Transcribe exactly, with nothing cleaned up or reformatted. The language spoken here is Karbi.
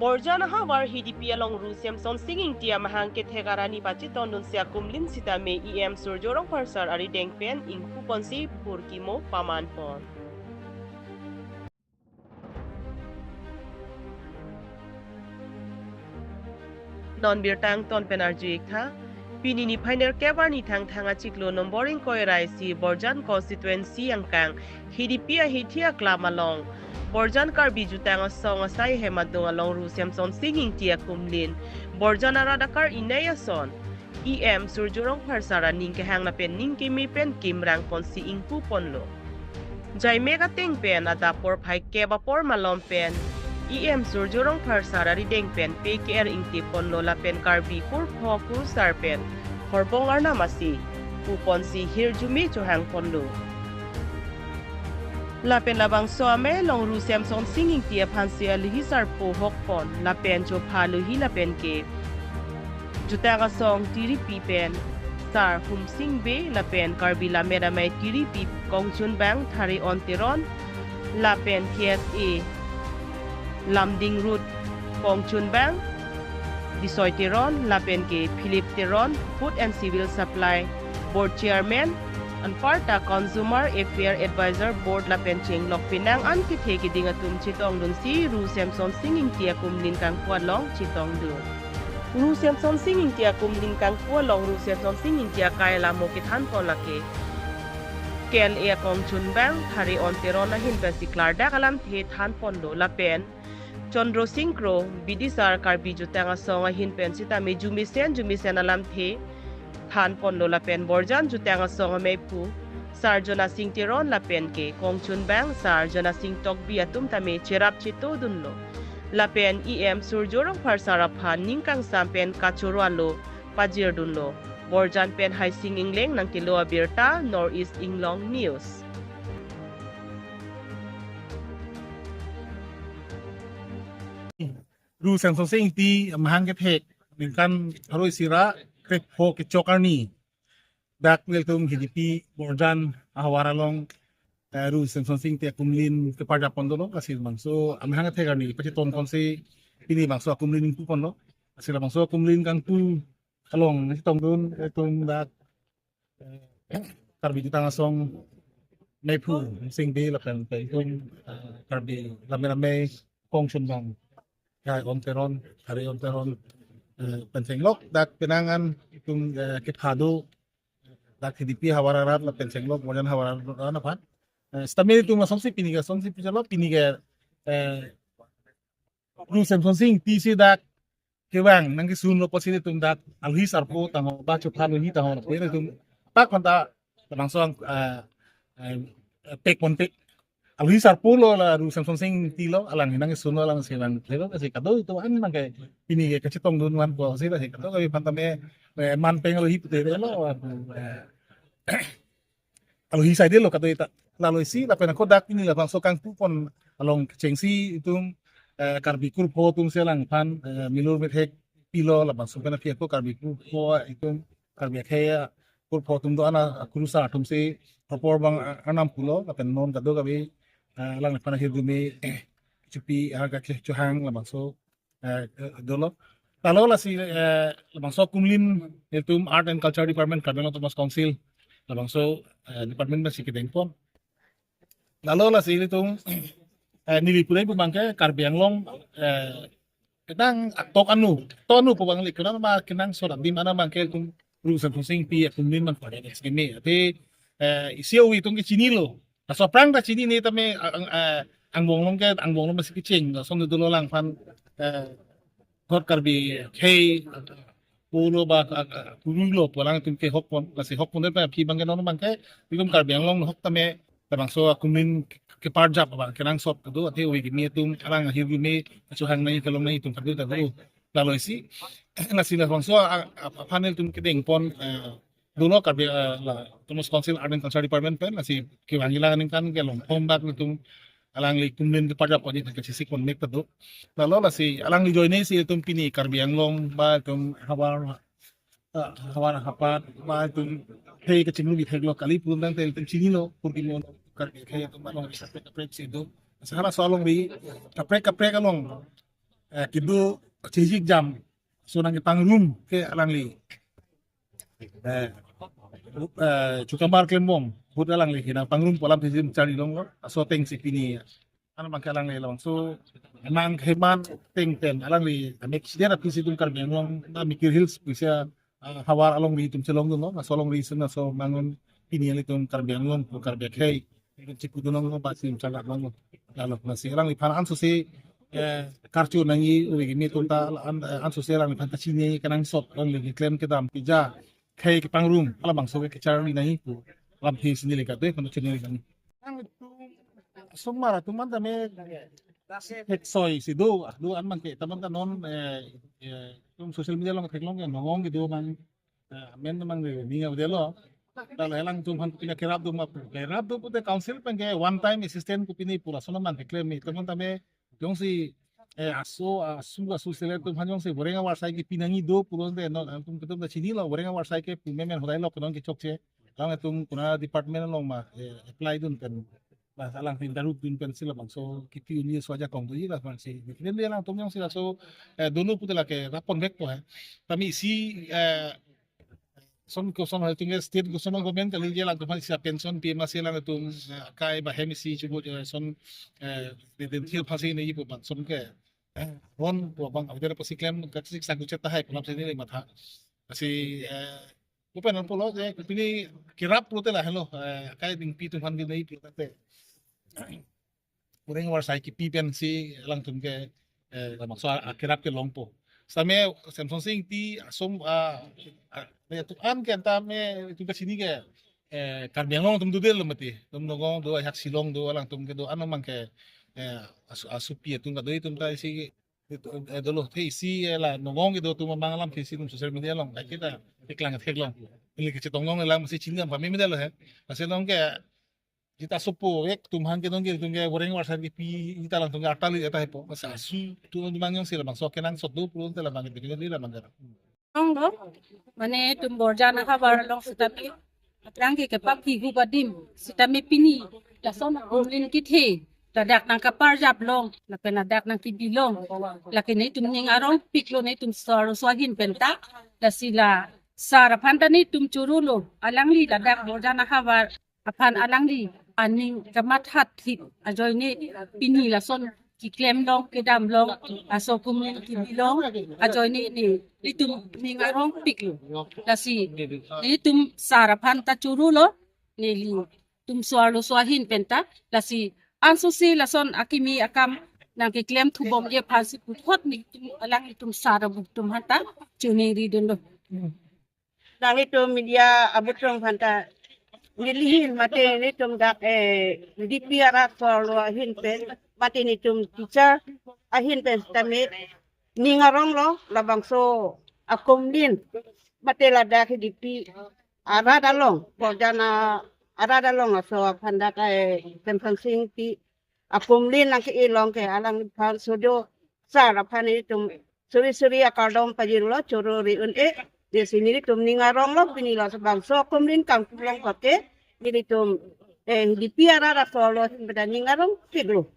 Borjan ahavar Hidipi along Ru Semson Sing Ingti amahang kethek arni pachetongdunsi akumlin sitame E M Surjya Rongphar sar arideng pen ingpuponsi burkimo pamanpon. Non birta angton pen arju-ik tha. Pini niphai nerkep arni Thangthang achiklo nombor ingkoi ra isi Borjan constituency angkang Hidipi ahithi aklam along Borjan Karbi Jutang Asong asai hem adung along Ru Semson Sing Ingti akumlin Borjan arat akar-inei ason E M Surjya Rongphar sar aning kehang lapen ning keme pen kimrangponsi ingpuponlo. Jaimek ateng pen adap porphai kep apor malom pen E M Surjya Rongphar sar arideng pen P K R ingtiponlo lapen Karbi kurpho kurusar pen horbong arnam asi puponsi hirjume chohangponlo. Lapen labangso amei along Ru Semson Sing Ingti aphansi aluhi sarpo hokpon lapen chopha aluhi lapen ke Jutang Asong tiripi pen Sar Humsing Bey lapen Karbi Lammet Amei tiripi Kongchunbang Thare-on Teron lapen K S A Lumding Road Kongchunbang Bisoi Teron lapen ke Philip Teron, Food and Civil Supply Board Chairman, anparta Consumer Affair Advisor Board lapen chenglok penang an kethe keding atum chetongdunsi Ru Semson Sing Ingti akumlin kangpu along chetongdun. Ru Semson Sing Ingti akumlin kangpu along Ru Semson Sing Ingti akai alamo kethanpon lake K L A Kongchunbang Thare-on Teron ahin pensi klardak alamthe thanponlo lapen Chandra Sing Kro, Bidisar Karbi Jutang Asong ahin pen sitame jumesen jumesen alamthe thanponlo lapen Borjan Jutang Asong ameiphu Sar Jona Sing Teron lapen ke Kongchunbang Sar Jona Sing Tokbi atum tame cherap chetodunlo. Lapen E M Surjya Rongphar sar aphan ning kangsam pen kachoro alo pajirdunlo. Borjan pen Haising Ingleng nangkelo abirta, North East Inglong News. Ru Semson Sing Ingti amahang kethek ningkan pharo isi ra krepho kechok arni dak nelitum Hidipi Borjan ahavar along, eh, Ru Semson Sing Ingti akumlin keparjapon dolo, lasi labangso amahang kethek arni pachetongponsi pini labangso akumlin ingpuponlo. Lasi labangso akumlin kangpu along chetongdun itum dak, eh, Karbi Jutang Asong meiphu Sing Bey lapen pen itum, eh, Karbi Lammet Amei Kongchunbang Thare-on Teron, Thare-on Teron, eh, pen chenglok dak penang an itum, eh, kepha do dak Hidipi havar arat lapen chenglok Borjan havar arat aphan. Eh, sitame itum asonsi pini ke asonsi pijalo pini ke, eh, Ru Semson Sing Ingti si dak kevang nangkesunlo pusi itum dak aluhi sarpo tangho ba chopha aluhi tangho lapen itum pak konta labangso ang, eh, eh, pek ponpek. Aluhi sarpo lo la Ru Semson Sing Ingti lo, alang nangkesunlo, alang si alang lelo si kado itum an nangke pini ke kachetongdun vanpo si la si kado kami aphan tame, eh, man peng aluhi pute lo, eh, aluhi saidelo kado ita. Lalo isi lapen ako dak pini labangso kangpupon along kechengsi itum, eh, Karbi kurpho atum si alangphan, eh, milur methek pilo labangso pen aphi ako Karbi kurpho itum Karbi akhei akurpho atum do-an akurusar atumsi apor bang, ah, arnam pulo lapen non kado kami, eh, alangphan ahirjume, eh, chupi ahar kache chohang labangso, eh, eh, dolo. Lalo lasi, eh, labangso akumlin itum Art and Culture Department Karbi Anglong Autonomous Council labangso, eh, department pensi kedengpon. Lalo lasi itum, eh, neli pulai pu abangke Karbi Anglong, eh, kedang atok anu, to anu pu abang lek kenang ma kenangsot adim ana abangke itum Ru Semson Sing Ingti akumlin man pada skeme. Ate, eh, isi awi itum kechinilo. Laso aphrang ta chinine tame ang, eh, angbong along ke, angbong along masih kecheng. Lason dolo alangphan, eh, got Karbi akhei pulo ba, ah, ah, pulo pu alang itum kehokpon, lasi hokpon de aphi abangke non abangke itum Karbi Anglong hok tame labangso akumlin keparjap abang kenangsot kado ate awi kimi itum alang ahirjume kachohang nangji kelong nangji itum kado ta do. Lalo isi lasi labangso a, a, aphan itum kedengpon, eh, dolo Karbi, eh, la Autonomous Council Art and Culture Department pen lasi kevang ila ningkan kelong pom bak itum alangli akumlin keparjap aji kachesik ponmek ta do. Lalo lasi alangli ajoine si itum pini Karbi Anglong ba itum havar, eh, havar hapat ba itum akhei kachinglu bi theklo kali pu abangte itum chinilo purkimo Karbi akhei itum along bisa kaprek kaprek si itum. Sahara so along bi kaprek kaprek along eh, kedo chejik jam, so nangkepangrum ke alangli, eh, eh, chukamar klembom, ahut alangli kenangpangrum pu alam chejik charli longlo, laso atengsi pini an abangke alangli labangso nangkeman ateng pen alangli amek siden aphi si itum Karbi Anglong na Mikir Hills pusi, ah, havar alongri itum chelongdunlo, laso alongri isun laso mangun pini ilitum Karbi Anglong pu Karbi akhei itum chipudun longlo, basi itum charlak longlo. Lalo lasi alangliphan ansose, eh, karcho nangji, ove kimi atum ta an, eh, ansose alangliphan ta chini kenangsot, alangli keklem kedam pija khei kepangrum, halabangso ke kecharli nangji pu alamthe si neli kadokave aphan chini nangji. Nang itum asomar atum an tame theksoi si do, do an abangke, ta abang ta non, eh, eh, itum social media along theklong ke Nongong kedo abang, eh, amen abang de, ning avedetlo. Lalu alangtum aphan kopine kerap do ma pu. Kerap do pute council pen ke one time assistance kopine pu lason abang keklem, ta abang tame jongsi, eh, aso, asu, asu seller atum aphan jongsi boreng avarsai kepi nangji do pulote non, itum ketum ta chinilo, boreng avarsai ke pu memen hodai lo, konon kechokche. Alangtum kona department along ma, eh, apply dun pen, ma alang interview dun pensi labangso kepi unji aso ajakong doji, labangsi. Kemudian alangtum jongsi laso, eh, dolo pute lake rapponvekpo he. Tame isi, eh, son koson hal tinggal state koson government kali je alangtum aphan isi pension pi masi alangtum, eh, akai ba hem isi chubu je son, eh, de den thil phasi ne ipo bang son ke, eh, ron po bang avedetpo si klem kaksik sangkuchet tahai pu alamsi neli matha. Lasi, eh, open on pulo je pini kerap pulote lahelo, eh, akai dingpi atum aphan ke nai pulote boreng avarsai kepi pensi alangtum ke, eh, labangso a-, akerap kelongpo. Same Semsonsing Ingti asom, ah, ah, ya atum an ke tame itum kachini ke, eh, Karbi Anglong atum dodetlo mati. Itum Nongong do, ajahak Shillong do, alangtum kedo an abangke, eh, asu-, asupi atum kado itum ta isi itum, eh, dolo the isi, eh, la Nongong kedo atum abang alamthe si itum social media along, eh, kita iklang theklong. Ili kechetong long lang masi chini abang pamemedetlo he. Lasi along ke jita sopo ek atum aphan ke dong ke, atum ke boreng avarsai kepi, jita alangtum ke arta li eta hepo. Masa asu atum abang jongsi labangso kenangsot do pulote labang ke, labang ke. Ong do, mane itum Borjan ahavar along sitame aphrang ke kepaphi hu adim sitame pini lason akumlin kethe, ladak nangkaparjap long, lapen ladak nangkebi long, lake netum ning arongpiklo, netum so-arloso ahin penta. Lasi la sar aphan ta netum chorolo, alangli ladak Borjan ahavar aphan alangli aning kamathathip ajoine pini lason keklem long, kedam long, laso akumlin kebi long ajoine nelitum ning arongpiklo. Lasi netum sar aphan ta chorolo, nelitum so-arloso ahin penta. Lasi ansose lason akimi akam nangkeklem thubomji aphansi puthot netum alanglitum sar abuk atum aphan ta choningridunlo. Nanglitum media abutong aphan ta nelihin mate netum dak, eh, D P arat so-arlo ahin pen mate netum teacher ahin pen sitame ning aronglo, labangso akumlin mate ladak D P arat along, Borjan arat along aso aphan dak, eh, Semsonsing Ingti akumlin nangke-e long ke alangphan sojo sar aphan netum suri suri akardom pajirlo, choro ri un-e. Lasi nelitum ning aronglo, pini labangso akumlin kangpu long pake nelitum, eh, D P arat aso-arlo ahin penta ning arongpiklo.